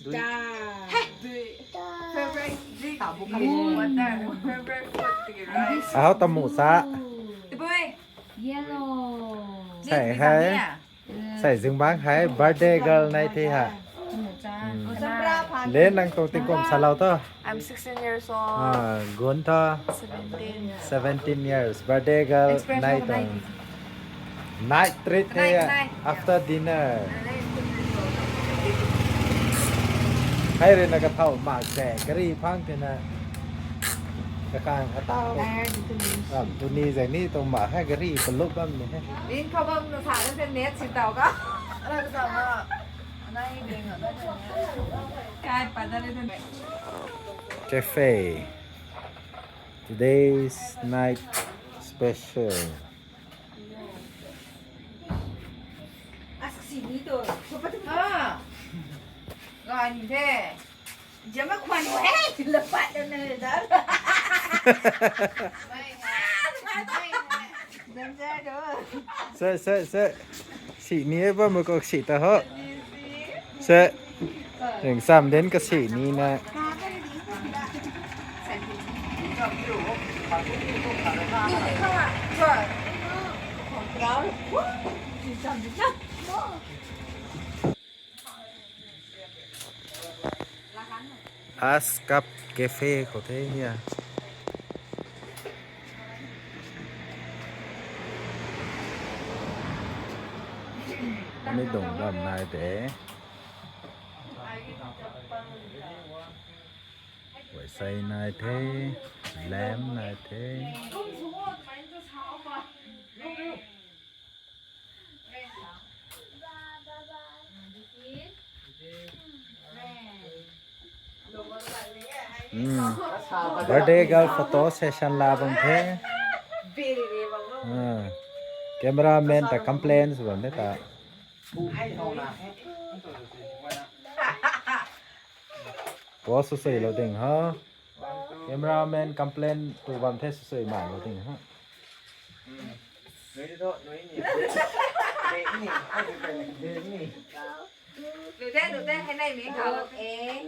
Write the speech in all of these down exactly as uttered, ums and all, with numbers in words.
Favorite drink. Water. Favorite food. Tiki rice. Ahau tamu sa. Tabui. Yellow. Sai hai. Sai zingbang hai birthday girl nai the ha. Len nang tuang tingkum salou tho. I'm sixteen years old. Ah, gun tho. Seventeen. Seventeen years. Birthday girl nai tuang. Night treat the after dinner. Hei rui na kathau mak se gari phang tina. Kakang katau. Ram tuni zai ni tuang mak hei gari palup bam ni hei. Din khou bam na sa na se net si tau ka. Ala ka sa ma. Nai ding na. Kai pa da le. Cafe. Today's night special. Ask si ni to. Sopa to. Ah. Gani the. Jama khwan mo eh, lapat na na da. Se, se, se. Si ni e ba mo ko si ta ho. Se. Ring sam den ka si ni na. As Cup Cafe khou the hia. Ni dong ram nai de. Wai sai nai the, lamb nai the. Hmm. Birthday girl photo session la bam the. Hmm. Cameraman ta complain sw bam the ta. Post sw sui lou ding ha. Cameraman complain tu bam the sw sui man lou ding ha. Lu de, lu de, hei nei mi khou. Eh.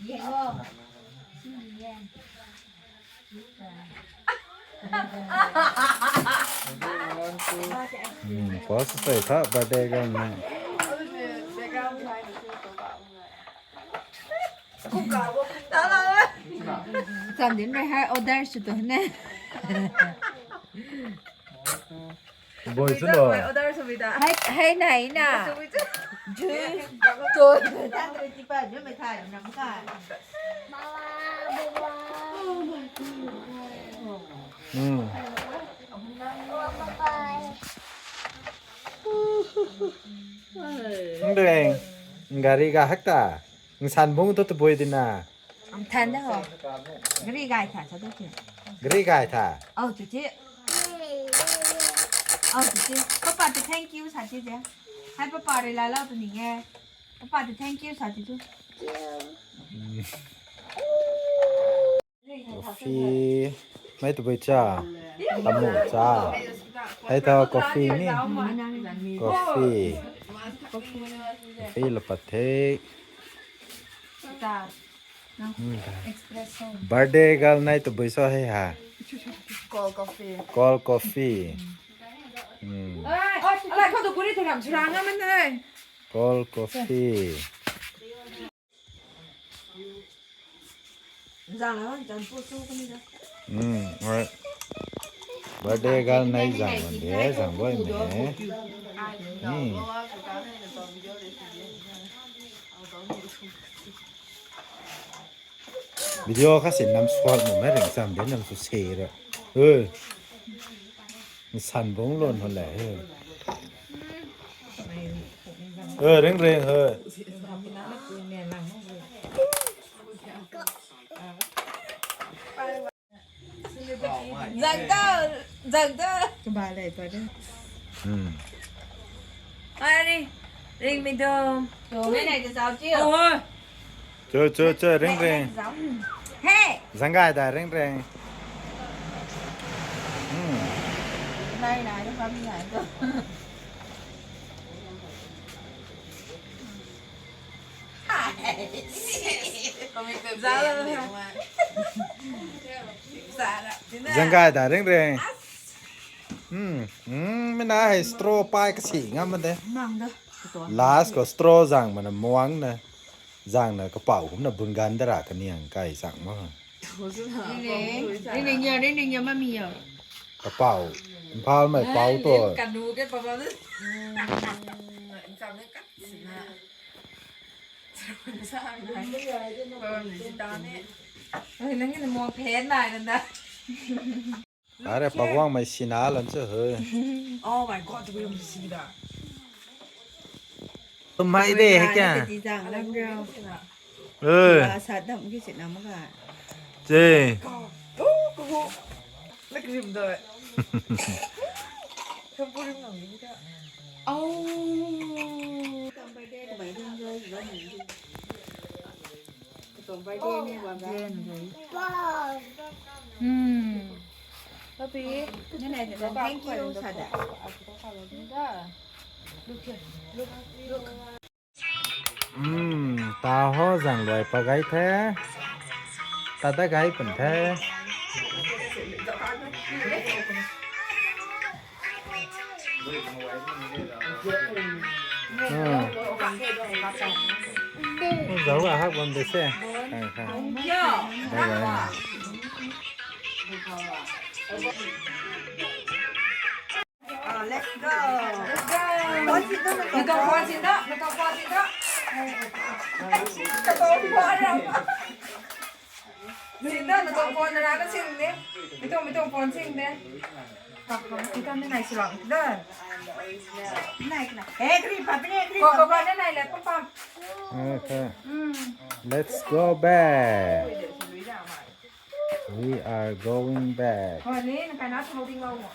Ye go. Ye. Hmm, post sw sui tha birthday girl na. Chan din mei hai order sw tu ne. Boi chu lo. Order sw bi da. Hai, hai nai na. Sw bi chu. Ju. To. Tan tu ti pa ju mei thai nam ka. Hmm. Ndeng. Gari ga hak ta. Nsan bung tu tu boi di na. Am than da ho. Gari gai tha sa tu ti. Gari gai tha. Au tu ti. Au tu ti. Papa tu thank you sa ti de. Hai papa rui la lau tu ni nge. Papa tu thank you sa ti tu. Coffee. Mei tu bui cha. Tamu cha. Hei tho coffee ni. Coffee. Coffee la pat the. Hmm. Espresso. Birthday girl nai tu bui so hei ha. Cold coffee. Cold coffee. Hmm. Ai, ai, alai khou tu kuri tu ram churang na man nai. Cold coffee. Zang la, zang pu su kani da. Hmm, alright. Birthday girl nai zang man de, zang boi me. Hmm. Video kha si nam sual mu me ring sam de nam su se ra. Oi. San bung lon ho le. Oi, ring ring ho. Zang ta, zang ta. Kaba le pa de. Hmm. Ari, ring mi do. To me nai ta zau chiu. Oh. Cho, cho, cho, ring, ring. Hey. Zang gai da, ring, ring. Hmm. Nai, nai, nai, nai, nai. Zanggai da ring ring. Hmm, hmm, mina hei straw pai kasi ngam de. Last ko straw zang mana muang na. Zang na kapau kumna bungan dara kaniang kai zang ma. Ring ring ya, ring ring ya, mami ya. Kapau, Imphal mei pau to. Kanu ke papa tu. Exam ni kat sina. Sa na. Papa ni sita ni. Ai, nang ni muang phen na nanda. Are paguang mei sina lan se he. Oh my God, tu yang sida. Tumhai de he kya? Ti zang lam rau. Eh. Sa dam ki sina ma ga. Che. Lak rim da. Tham pu rim ngam ni ta. Oh. Hmm. Papi, thank you, Sada. Look here. Look, look. Hmm, ta ho zang luai pa gai the. Ta ta gai pun the. Hmm. Zau a hak bam de se. Hai, hai. Bye bye. Ah, let's go. Let's go. Nang tuang phone sin da, nang tuang phone sin da. Nang tuang phone ram. Sin da, nang tuang phone na na sin de. Mi tuang, mi tuang phone sin de. Nang tuang ni nai silang da. Nai na. Eh, kri pa, kri, kri pa. Ko, ko, ko, nai, nai le, pam, pam. Okay. Mm. Let's go back. We are going back. Hoi, ni, nang kai na thau ding lo mo.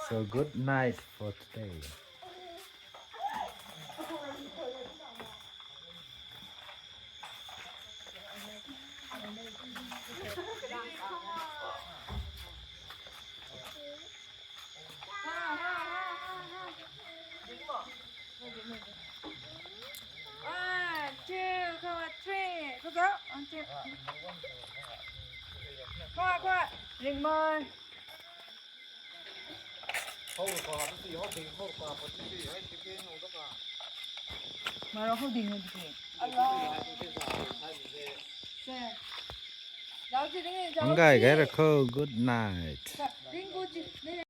So good night for today. One, two, come on, three. Go, go. One, two. Come on, come on. Ring mai. Maro hou ding hou ding. Ang gai gai rakho, good night.